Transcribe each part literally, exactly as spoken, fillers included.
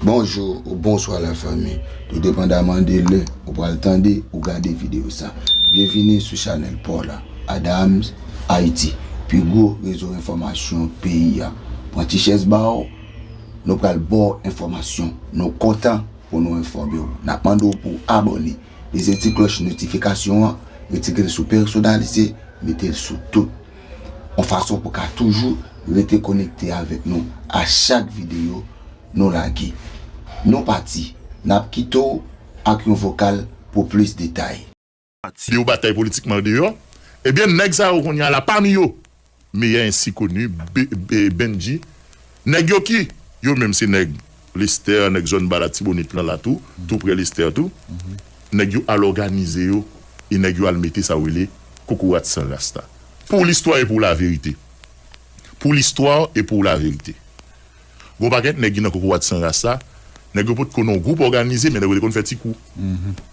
Bonjou ou bonswa lafanmi, tou depandaman de lè ou pral tande ou gade videyo sa. Byenvini sou chanèl pa w la, Adams Haïti, pi gwo rezo enfòmasyon peyi a. Pran ti chèz ba w, nou pral ba w enfòmasyon. Nou kontan pou nou enfòme w. N ap mande w pou w abòne, peze ti klòch notifikasyon an, retire l sou pèsonalize, mete l sou tout. Yon fason pou w ka toujou rete konekte avèk nou a chak videyo nou lage. Nou pati, n ap kite w ak yon vokal pou plis detay. Yo batay politikman deyò, ebyen nèg sa yo kounye a la pami yo Meyè ensi koni, Be- Be- Bendji. Nèg yo ki? Yo menm se nèg Lestè, nèg zòn ba Latibonit lan la tou, tou prè Lestè tou. Nèg yo al òganize yo e nèg yo al mete sa yo rele kokorat san ras la. Pou listwa e pou laverite. Pou listwa e pou laverite. Gon pakèt nèg ki nan kokorat san ras la, nèg yo potko nan yon gwoup òganize, men nèg yo te konn fè ti kou.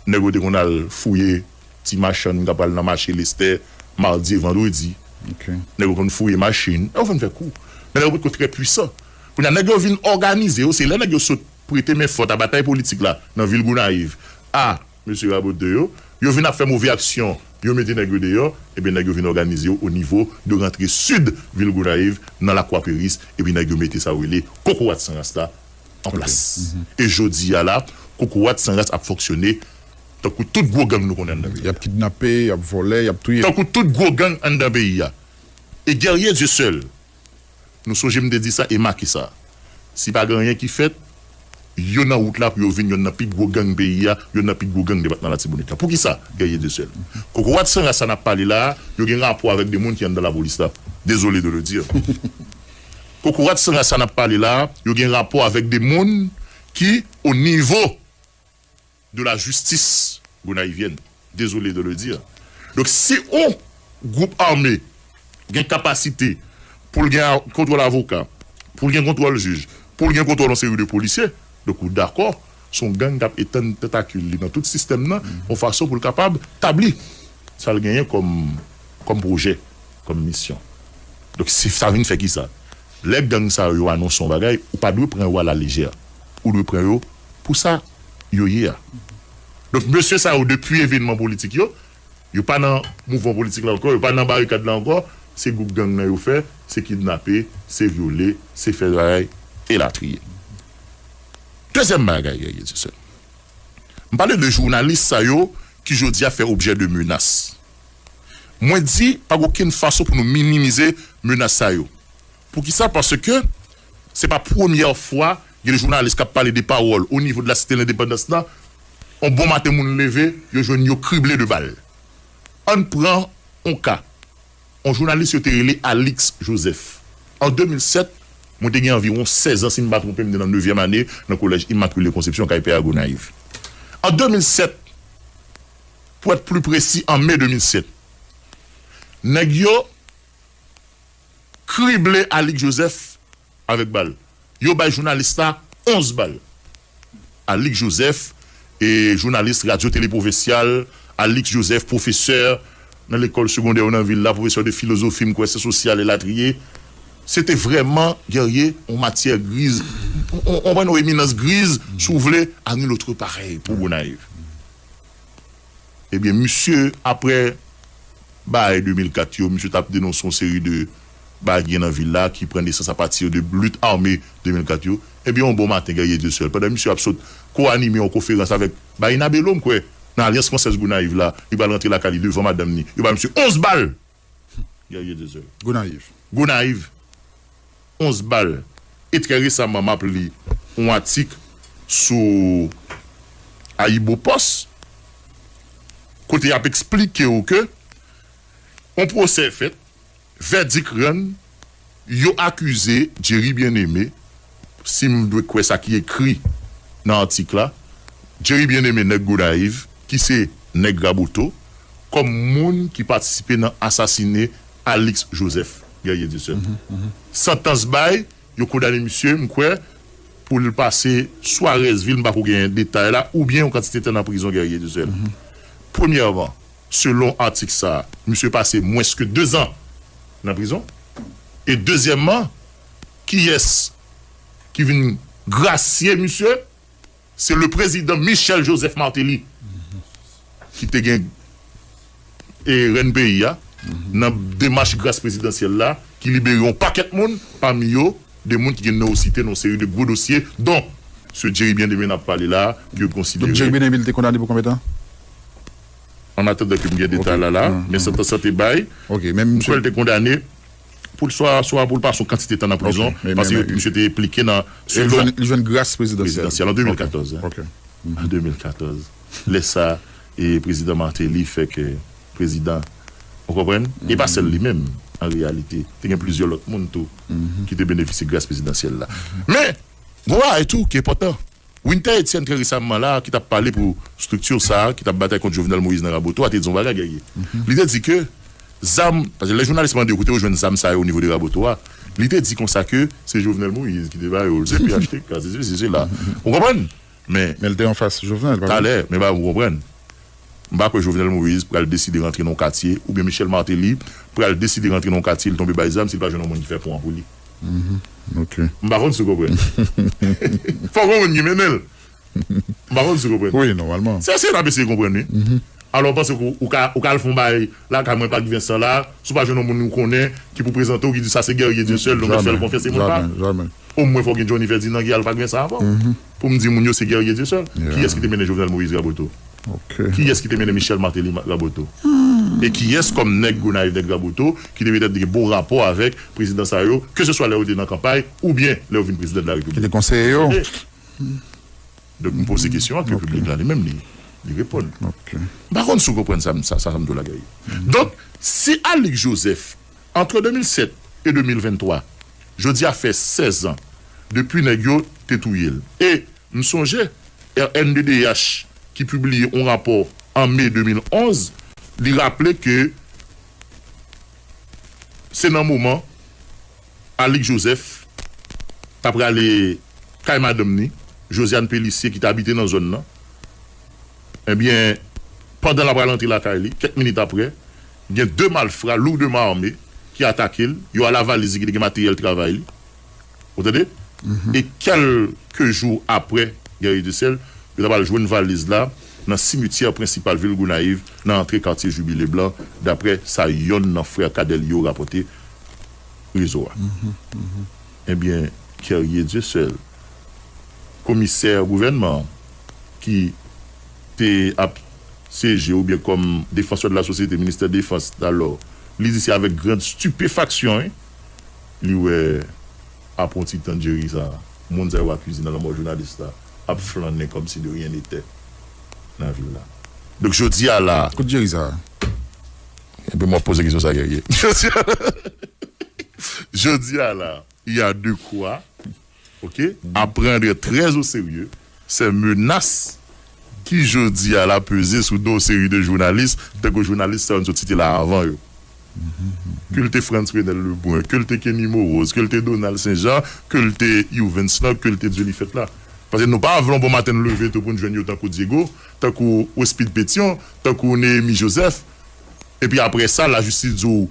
Nèg yo te konn al fouye ti machann k ap pral nan mache Lestè, madi e vandredi. Nèg yo konn fouye machin, nèg yo konn fè kou. Men nèg yo potko trè pwisan. Kounye a, nèg yo vin òganize yo, se lè nèg yo sot prete men fòt a batay politik la nan vil Gonayiv a mesye Rabodeau yo, yo vin ap fè move aksyon, yo mete nèg yo deyò, ebyen nèg yo vin òganize yo o nivo de rantre sid vil Gonayiv nan Lakwa Peris, epi nèg yo mete sa yo rele kokorat san ras la an plas. E jodi a la, kokorat san ras ap fonksyone tankou tout gwo gang nou konnen anndan peyi a. Y ap kidnape, y ap vòlè, y ap touye. Tankou tout gwo gang anndan peyi a. E Guerrier Dieuseul, nou sonje m te di sa e make sa. Si pa gen anyen ki fèt, yo nan wout la pou yo vin yonn nan pi gwo gang peyi a, yonn nan pi gwo gang depatman Latibonit la. Poukisa? Guerrier Dieuseul. Kokorat san ras sa n ap pale la a, yo gen rapò avèk de moun ki anndan lapolis la. Désolé de le dire. Kokorat san ras sa n ap pale la a, yo gen rapò avèk de moun ki o nivo de la justice gonayivyèn. Désolé de le dire. Donk, si yon gwoup ame gen kapasite pou l gen kontwòl avoka, pou l gen kontwòl jij, pou l gen kontwòl yon seri de polisye, donk ou dakò, se yon gang k ap etann tantakil li nan tout sistèm nan, yon fason pou l kapab tabli sa l genyen kòm, kòm pwojè, kòm misyon. Donk, se sa vin fè kisa? Lè gang sa yo anonse yon bagay, ou pa dwe pran yo alalejè. Ou dwe pran yo pou sa yo ye a. Donk, mesye sa yo, depi evènman politik yo, yo pa nan mouvman politik la ankò, yo pa nan barikad la ankò, se gwoup gang nan yo fè, se kidnape, se vyole, se fè bagay, elatriye. Dezyèm bagay, Guerrier Dieuseul. M pale de jounalis sa yo ki jodi a fè objè de menas. Mwen di, pa gen okenn fason pou nou minimize menas sa yo. Poukisa? Paske se pa premyè fwa gen de jounalis k ap pale de pawòl o nivo de la Site Lendepandans lan, yon bon maten moun leve, yo jwenn yo krible de bal. Ann pran yon ka. Yon jounalis yo te rele Alix Joseph. An de mil sèt, mwen te gen anviwon sèz an, si m pa twonpe m, m te nan nevyèm ane nan Kolèj Immaculée Conception, kay Pè a Gonayiv. An de mil sèt, pou èt pli presi, an me de mil sèt, nèg yo krible Alix Joseph avèk bal. Yo bay jounalis la onz bal. Alix Joseph, e jounalis radyo tele pwovensyal, Alix Joseph, pwofesè nan lekòl segondè yo nan vil la, pwofesè de filozofi, m kwè, syans sosyal, elatriye. Se te vrèman, Guerrier, yon matyè griz, yon, yon, yon eminans griz, si w vle, à nul autre pareil pou Gonayiv. Ebyen, misye, apre bagay de mil kat yo, misye t ap denonse yon seri de bagay ki gen nan vil la, ki pran nesans apati de lit ame de mil kat yo. Ebyen, yon bon maten, Guerrier Dieuseul, pandan misye ap sot ko-anime yon konferans avèk Baïna Bello, m kwè, nan Alyans Fransèz Gonayiv la, li pral rantre lakay li devan madanm ni, yo ba misye onz bal! Guerrier Dieuseul. Gonayiv. Gonayiv. Onz bal. E trè resaman, m ap li yon atik sou AyiboPost, kote y ap eksplike w ke yon pwosè fèt, vèdik rann, yo akize Jerry Bien-Aimé, si m dwe kwè sa ki ekri nan atik la, Jerry Bien-Aimé, nèg Gonayiv, ki se nèg Raboto, kòm moun ki patisipe nan asasine Alix Joseph, Guerrier Dieuseul. Santans bay, yo kondane misye, m kwè, pou l pase swa rès vi l, m pa ko genyen detay la, oubyen yon kantite tan nan prizon, Guerrier Dieuseul. Premyèman, selon atik sa a, misye pase mwens ke dezan nan prizon. E dezyèmman, kiyès ki vin grasye misye, se le prezidan Michel Joseph Martelly ki te gen e, rèn peyi a, nan demach gras prezidansyèl la, ki libere yon pakèt moun, pami yo, de moun ki gen non yo site nan yon seri de gwo dosye, dont se Jerry Bien-Aimé n ap pale la, ki yo konsidere. Donk, Jerry Bien-Aimé, li te kondane pou konbyen tan? An atandan ke m gen detay la, la, men santans lan te bay, m kwè l te kondane pou l swa, swa pou l pase yon kantite tan nan prizon, paske misye te enplike nan, li jwenn gras prezidansyèl an de mil katòz, an de mil katòz. Lè sa, e prezidan Martelly fèk prezidan. Ou konprann? E pa sèl li menm, an reyalite. Te gen plizyè lòt moun tou ki te benefisye gras prezidansyèl la. Men, gon bagay tou ki enpòtan. Winter Etienne, trè resaman la, ki t ap pale pou estrikti sa a, ki t ap batay kont Jovenel Moïse nan Raboto a, te di yon bagay, Guerrier. Li te di ke zam, paske lè jounalis mande yo, kote yo jwenn zam sa yo o nivo de Raboto a, li te di konsa ke se Jovenel Moïse ki te ba yo l, se P H T K, se sesi, se sela. Ou konprann? Men, men l te anfas Jovenel, pa vre? Talè, men ba ou konprann. M pa kwè Jovenel Moïse pral deside rantre nan yon katye, oubyen Michel Martelly pral deside rantre nan yon katye, li tonbe bay zam, si l pa jwenn yon moun ki fè pon an pou li. M pa konn si w konprann. Fòk yon moun ki mennen l. M pa konn si w konprann. Wi, nòmalman. Se, se n ap eseye konprann, wi. Alò, w panse ke w, ou ka, ou ka al fè yon bagay lakay mwen, Pak Vensan la, si w pa jwenn yon moun ou konnen ki pou prezante w, ki di sa se Guerrier Dieuseul, donk yo fè l konfyans, se mwen pa. Omwen fò gen Johnny Ferdinand ki al Pak Vensan avan. Pou m di moun yo se Guerrier Dieuseul. Kiyès ki te mennen Jovenel Moïse Raboto? Kiyès ki te mennen Michel Martelly Raboto? E kiyès kòm nèg Gonayiv, nèg Raboto, ki te petèt gen bon rapò avèk prezidan sa yo, keseswa lè yo te nan kanpay, oubyen lè yo vin prezidan de la repiblik? Ki te konseye yo? Donk, m poze kesyon an ke piblik la li menm li, li reponn. M pa konn si w konprann sa, sa, sa, sa m di w la, Guerrier. Donk, si Alix Joseph, entre de mil sèt e de mil venntwa, jodi a fè sèz an depi nèg yo te touye l. E m sonje R N D D H ki pibliye yon rapò an me de mil onz, li raple ke se nan moman Alix Joseph t ap prale kay madanm ni, Josiane Pélissier, ki t abite nan zòn nan. Ebyen, pandan l ap pral antre lakay li, kèk minit apre, gen de malfra lourdement armés ki atake l, yo al a valiz li ki te gen materyèl travay li. Ou tande? E kèlke jou apre Guerrier Dieuseul, yo ta pral jwenn valiz la nan simityè prensipal vil Gonayiv, nan antre katye Jubile Blanc, daprè sa yonn nan frè kadè li yo rapòte rezo a. Ebyen, Guerrier Dieuseul, komisè gouvènman an ki te ap siyeje oubyen kòm défenseur de la société, ministè defans dalò, li di se avèk grand stipefaksyon, wi, li wè apranti tann Jerry sa, moun sa yo akize nan lanmò jounalis la, ap flannen kòmsi de rien n'était nan vil la. Donk, jodi a la. Kote Jerry sa? Ebyen, mwen poze kesyon sa, Guerrier. Jodi a la, jodi a la, il y a de quoi, ok, à prendre très au sérieux ces menaces ki jodi a la peze sou do yon seri de jounalis, tankou jounalis sa yo n sot site la avan yo. Ke l te Frantz Renel Lebrun, ke l te Kenny Morose, ke l te Donald Saint Jean, ke l te Yvens lan, ke l te Dyelifèt la. Paske nou pa vle yon bon maten n leve tou pou n jwenn yo tankou Diego, tankou Wespid Pétion, tankou Néhémy Joseph. Epi apre sa, lajistis di w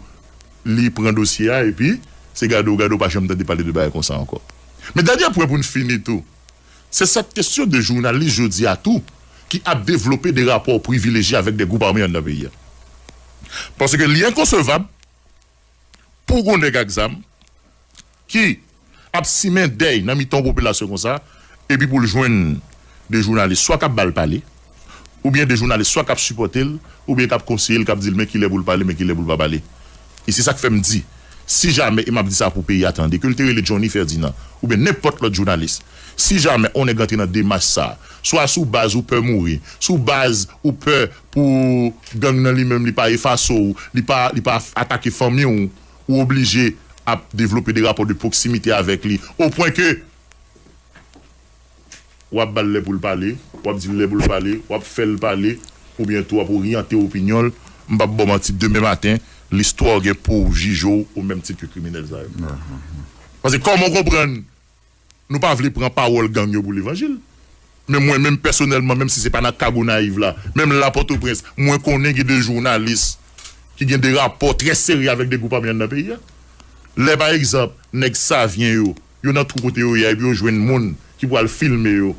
li pran dosye a, epi se gade w, gade w pa janm tande pale de bagay konsa ankò. Men dènye pwen pou n fini tou, se sèt kesyon de jounalis jodi a tou ki ap devlope de rapò privilejye avèk de gwoup ame anndan peyi a. Paske li enkonsevab pou gon nèg ak zam ki ap simen dèy nan mitan yon popilasyon konsa, epi pou l jwenn de jounalis swa k ap ba l pale, oubyen de jounalis swa k ap sipòte l, oubyen k ap konseye l, k ap di l men kilè pou l pale, men kilè pou l pa pale. E se sa k fè m di, si jamè, e m ap di sa pou peyi a tande, ke l te rele Johnny Ferdinand, oubyen nenpòt lòt jounalis, si jamè on nèg antre nan demach sa, swa sou baz ou pè mouri, sou baz ou pè pou gang nan li menm li pa efase w, li pa, li pa atake fanmi w, ou oblije ap devlope de rapò de pwoksimite avèk li, o pwen ke w ap ba l lè pou l pale, w ap di l lè pou l pale, w ap fè l pale, oubyen tou w ap oryante opinyon l. M p ap ba w manti, demen maten, listwa w gen pou w jije w o menm tit ke kriminèl sa yo. Paske kòman w konprann nou pa vle pran pawòl gang yo pou levanjil? Men mwen menm pèsonèlman, menm si se pa nan ka Gonayiv la, menm la Pòtoprens, mwen konnen gen de jounalis ki gen de rapò trè serye avèk de gwoup ame anndan peyi a. Lè, pa egzanp, nèg Savyen yo, yo nan twou kote yo ye a, epi yo jwenn moun ki pral filme yo.